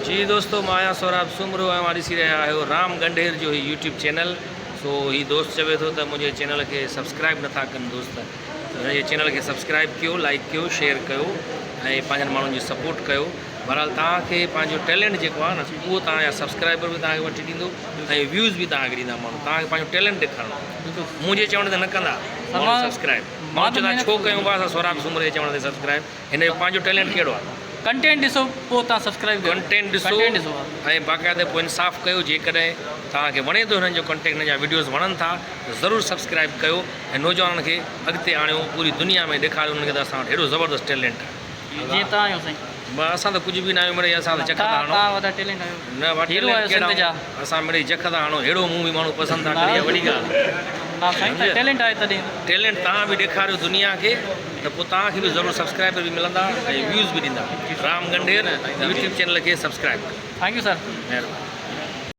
جي دوستو مان آهيان سهراب سومرو ۽ اوهان ڏسي رهيا آهيو رام ڳنڍير جو هي يوٽيوب چينل سو هي دوست چوي ٿو ته منهنجي چينل کي سبسڪرائب نٿا ڪن دوست ته هن جي چينل کي سبسڪرائب ڪيو لائيڪ ڪيو شيئر ڪيو ۽ پنهنجن ماڻهن جي سپورٽ ڪيو بهرحال توهان کي پنهنجو ٽيلنٽ جيڪو آهي نه اهو توهان جا سبسڪرائبر به توهان کي وٺي ڏيندو ۽ ويوز به توهان کي ڏيندا ماڻهو توهان کي پنهنجو ٽيلنٽ ڏيکارڻو منهنجي چوڻ تي نه ڪندا ماڻهو سبسڪرائب ماڻهو چوندا ڇو ڪيون پيا اسان سهراب سومري جي چوڻ تي سبسڪرائب هن جو پنهنجو ٽيلنٽ ڪهڙو آهي. ڪنٽينٽ ڏسو پوء توهان سبسڪرائب ڪيو. ڪنٽينٽ ڏسو ۽ باقاعده پوء انصاف ڪيو جيڪڏهن توهان کي وڻي ٿو هنن جو ڪنٽينٽ هنن جا وڊيوز وڻن ٿا ته ضرور سبسڪرائب ڪيو ۽ نوجوانن کي اڳتي آڻيو پوري دنيا ۾ ڏيکاريو انهن کي ته اسان وٽ هيڏو زبردست ٽيلنٽ آهي. جيئن توهان آهيو سائين. اسان ته ڪجهه به نه آهيون مڙئي اسان ته جک ٿا هڻون. توهان وڏا ٽيلنٽ آهيو. نه وا ٽيلنٽ ڪهڙا اسان مڙئي جک ٿا هڻون ههڙو مون به ماڻهو پسند ٿا ڪن اها وڏي ڳالهه آهي. نه سائين ته ٽيلنٽ آهي تڏهن. ٽيلنٽ توهان به ڏيکاريو دنيا کي ته پوء توهان کي به ضرور سبسڪرائبر به ملندا ۽ ويوز به ڏيندا رام ڳنڍير يوٽيوب چينل کي سبسڪرائب ڪيو. Thank you sir. مهرباني.